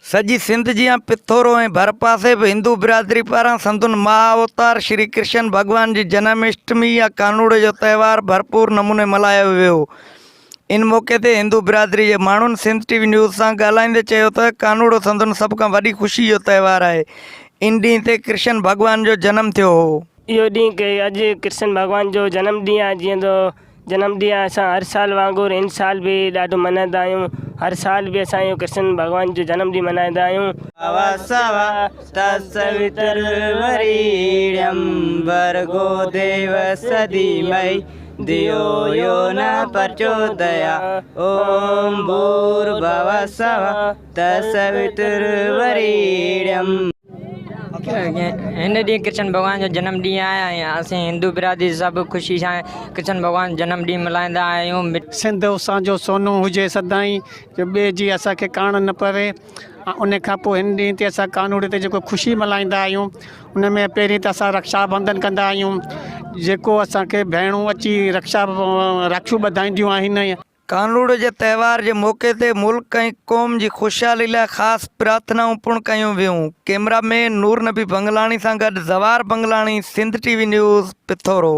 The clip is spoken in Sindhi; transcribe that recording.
سڄي سنڌ جيان پٿورو ۽ ڀرپاسي به هندو برادري پاران سندن مها اوتار شري ڪرشن ڀڳوان جي جنم اشٽمي يا ڪانوڙي جو تهوار ڀرپور نموني ملهايو ويو. ان موقعي تي هندو برادري جي ماڻهن سنڌ ٽي وي نيوز سان ڳالهائيندي چيو ته ڪانوڙو سندن سڀ کان وڏي خوشي جو تهوار آهي، ان ڏينهن تي ڪرشن ڀڳوان جو جنم ٿيو هو. اهو ڏينهن ڪي اڄ ڪرشن ڀڳوان جو جنم ڏينهن آهي جيئن ته جنم ڏينهن آهي اسان هر سال وانگر هن سال به ڏاڍو ملهائيندا آهيون هر سال به اسان اهو ڪرشن ڀڳوان جو جنم ڏينهن ملهائيندا آهيون. تسوتروريڻيم ڀرگو ديوس ڌيمهي ڌيو يو نه پرچوديا اوم ڀورڀوه سوه تسوتروريڻيم. هن ڏينهن ڪرشن ڀڳوان جو جنم ڏينهن آهي ۽ اسين هندو برادري سڀ خوشي سان ڪرشن ڀڳوان جو جنم ڏينهن ملهائيندا آهيون. سنڌ اسان جو سونو هجي سدائين جو ٻئي جي اسان کي ڪاڻ نه پوي ۽ ان کان پوء هن ڏينهن تي اسان ڪانوڙي تي جيڪو خوشي ملهائيندا آهيون ان ۾ پهرين ته اسان رڪشا بنڌن ڪندا آهيون جيڪو اسان کي ڀيڻون اچي رڪشا راکيون ٻڌائينديون آهن. ڪانوڙ جي تهوار جي موقعي تي ملڪ ۽ قوم جي خوشحالي لاء خاص پرارٿنائون پڻ ڪيون ويون. ڪئميرا مين نور نبي بنگلاڻي سان گڏ Zawar Banglani, Sindh T V news, Pithoro.